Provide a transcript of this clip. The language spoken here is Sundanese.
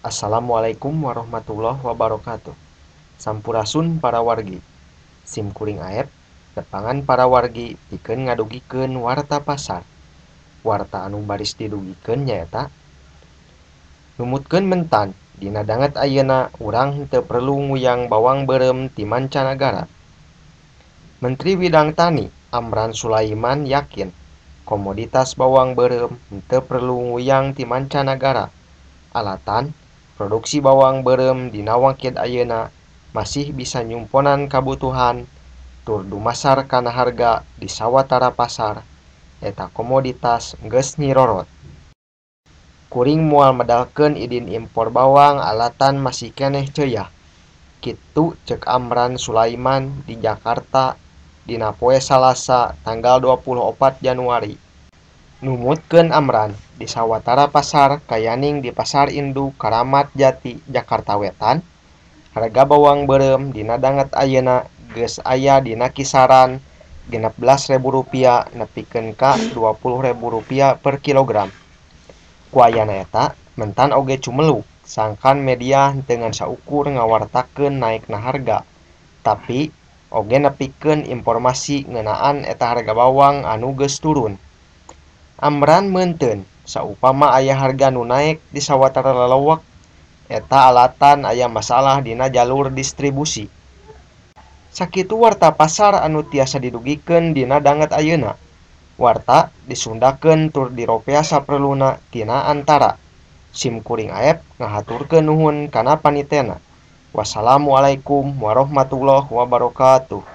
Assalamualaikum warahmatullahi wabarakatuh. Sampurasun para wargi. Sim kuring Aep nepangan para wargi pikeun ngadugikeun warta pasar. Warta anu baris didugikeun nyaeta numutkeun mentan dina danget ayeuna urang henteu perlu nguyang bawang beureum ti mancanagara. Menteri Bidang Tani Amran Sulaiman yakin komoditas bawang beureum henteu perlu nguyang ti mancanagara. Alatan produksi bawang beureum dina wangkid ayeuna masih bisa nyumponan kabutuhan tur dumasar kana harga di sawatara pasar eta komoditas geus nyirorot. Kuring moal medalkeun idin impor bawang alatan masih keneh ceuyah. Kitu ceuk Amran Sulaiman di Jakarta dina poe Salasa tanggal 24 Januari. Numutkeun Amran di sawatara pasar kayaning di Pasar Induk Karamat Jati Jakarta Wetan, harga bawang beureum dina danget ayeuna geus aya dina kisaran Rp16.000 nepikeun ka Rp20.000 per kilogram. Ku ayana eta, mentan oge cumeluk sangkan media henteu ngan saukur ngawartakeun naekna harga, tapi oge nepikeun informasi ngeunaan eta harga bawang anu geus turun. Amran meunteun saupama aya harga nu naek di sawatara lelewek, eta alatan aya masalah dina jalur distribusi. Sakitu warta pasar anu tiasa didugikeun dina danget ayeuna. Warta disundakeun tur diropea saperluna tina Antara. Sim kuring Aep ngahaturkeun nuhun kana panitena. Wassalamualaikum warahmatullahi wabarakatuh.